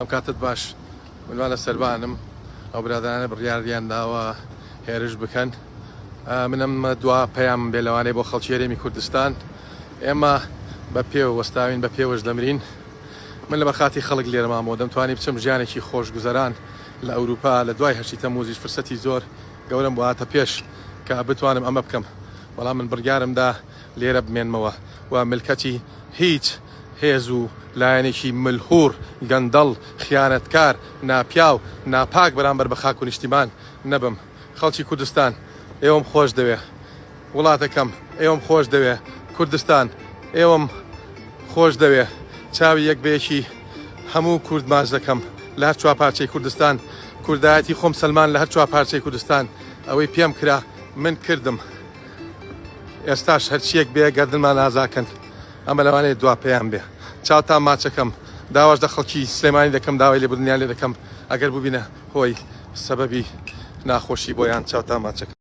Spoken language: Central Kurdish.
ئەم کاتەت باش من وا لە سەربانم ئەو برادەرانە بڕیاریان داوە هێرش بکەن من ئەم دوا پەیامم بێ لەوانەیە بۆ خەڵکی هەرێمی کوردستان ئێمە بە پێوە وەستاوین بە پێوەش دەمرین من لە بەخاتی خەڵک لێرە مامەوە دەمتوانی بچم ژیانێکی خۆش گوزەران لە ئەوروپا لە دوای هەشتی تەموزیش فرسەتی زۆر گەورەم بۆ هاتە پێش کە بتوانم ئەمە بکەم بەڵام من بڕیارمدا لێرە بمێنمەوە و ملکەچی هیچ هێز و لایەنێکی ملهوڕ، گەندەڵ، خیانەتکار، ناپیاو، ناپاک بەرامبەر بە خاک و نیشتیمان نەبم. خەڵکی کوردستان ئێوەم خۆش دەوێ. وڵاتەکەم ئێوەم خۆش دەوێ. کوردستان ئێوەم خۆش دەوێ. چاوی یەک بە یەکی هەموو کورد ماچ دەکەم لە هەر چوارپارچەی کوردستان. کوردایەتی خۆم سەلمان لە هەر چوارپارچەی کوردستان. ئەوەی پێم کرا من کردم. ئێستاش هەرچیەک بێ گەردنمان ئازاکەن. ئەمە لەوانەیە دوا پەیام بێ. چاوتان ماچەکەم. داواش لە خەڵکی سلێمانی دەکەم داوای لێبوردنیان لێ دەکەم ئەگەر ببینە هۆی سەبەبی ناخۆشی بۆیان چاوتان ماچەکەم.